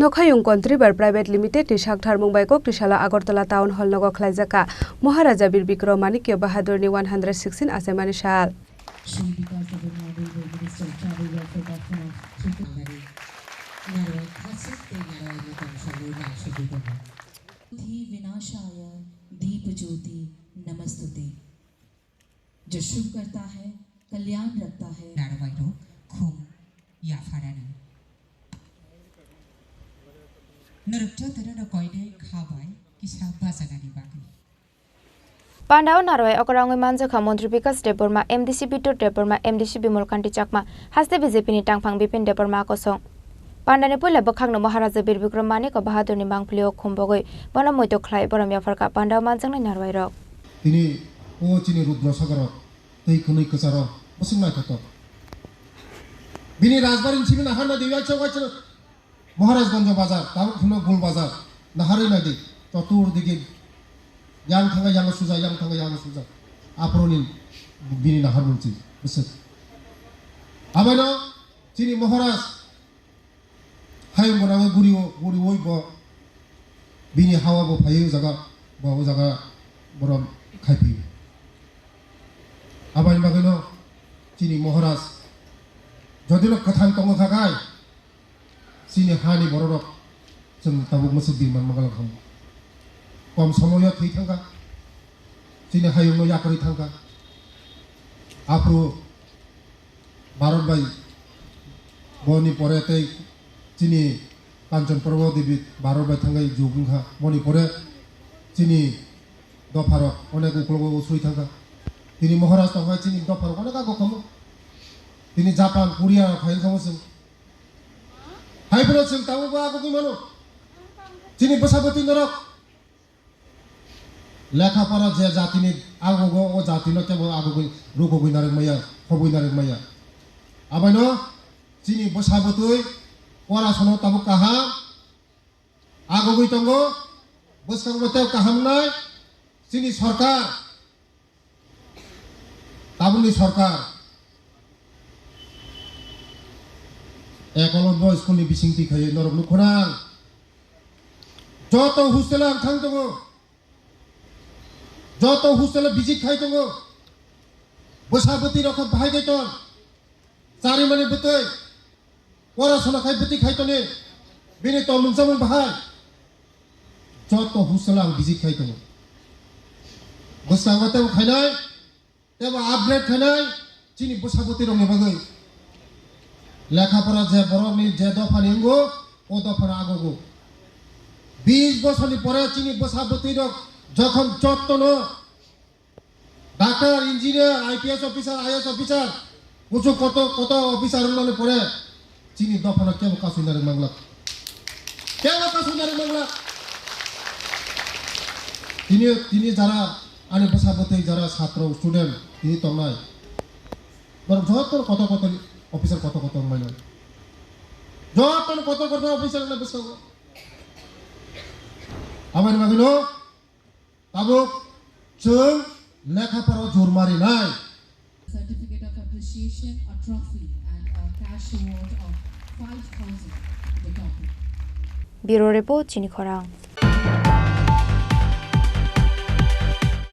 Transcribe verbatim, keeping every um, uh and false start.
Nokhayung Contriver Private Limited ni saktharmung bai kok tisalo Agartala Town Hall nogo khlaijak kha Maharaja Bir Bikram Manikya Bahadur ni one hundred sixteen achaimani sal. Shri Vikas Debbarma, Railway Minister, Travel Welfare Department of Tripura. Narwai khasuk tei narwai ni tongsalwi nang sugwi tongo. Dhi vinashaya deep jyoti namostute. जो शुभ करता है, कल्याण रखता है। Narwai rok khum yapharani. Norok jotono no koinai kha bai kisa bachanani bagwi. Pandao narwai okra wngwi manjakha Montri Bikas Debbarma, M D C Bidur Debbarma, M D C Bimal Kanti Chakma, haste B J P ni tangphang Bipin Debbarma kosong. Pandani puila bwkhakno Maharaja Bir Bikram Manik Bahadurni mangpilio khumbogwi bono muitu khlai borom yapharkha pandao manjaknai narwai rok. Tini o chini Rudra Sagaro tei khwnwi kwcharo bwswk naithotok. Bini rajbari ni simi naharnai di, yaisa waisa Maharajganj bazar, tabuk hwno Gul bazar, naharwi nai di, chotur digi yang thangkha yang suja, yang thangkha yang suja. Aphuruni bini naharmung si bwswk. Abaino chini Maharaj Hayung gwnangwi guriwo, guriwoi bo bini hawa bo phaiwi o jaga, bo o jaga borom khai phaiwi. Aboni bagwino chini Maharaj jodino kwthang tongo kha khai, chini hani bororok chwng tabuk mwswk di manma galak khamu. Kom somoyo thwi thangkha, chini hayungno yakarwi thangkha. Aphuru Bharat bai boni pore tei chini Kanchan Prabha Devi Bharat bai thangwi jug wngkha. Boni pore chini dopharok onek uklogo usui thangkha. Tini Maharaj tongkha chini dopharok onek ago khamu. Tini Japan, Korea rok hai wngkha chwng. Hai phano chwng tabuk bo agugwi mano. Chini bwsa bwtwi norok. Lekha pora je jatini agogo, o jatino kebo agogwi rugogwi narwk maya, khobwi narwk maya. Abaino chini bwsa bwtwi porasano tabuk kaham agogwi tongo, bwskango tei kaham nai chini sorkar, tabukni sorkar. Ekolobo school ni bisingtwi khaiwi norok nukho nang. Joto hostel ang thang tongo. Joto hostel o visit khai tongo. Bwsa bwtwi rok khe bahai khe ton. Charimani bwtwi. Porasona khai bwtwi khai toni. Bini tongmung chamung bahai. Joto hostel ang visit khai tongo. Bwskango tebo khainai. Tebo upgrade khainai chini bwsa bwtwi rokni bagwi. Lekha pora je borokni je dophani wngo, o dophano agogo. Bis bosorni pore chini bwsa bwtwi rok jokhon jottono doctor, engineer, I P S officer, I A S officer, kuchuk koto, koto officer wngnani pore, Chini dophano kebo kasui narwk manglak. Kebo kasui narwk manglak. Tini, tini jara ani bwsa bwtwi jara satro student tini tongnai. Borok joto kotor kotor officer kotor kotor wngmai nai. Joto kotor kotor officer wngna bwskango. Aboni bagwino Tabuk chwng lekha pora jor marinai. Certificate of Appreciation, a trophy and a cash award of five thousand to the topic. Bureau Report, Chini Khorang.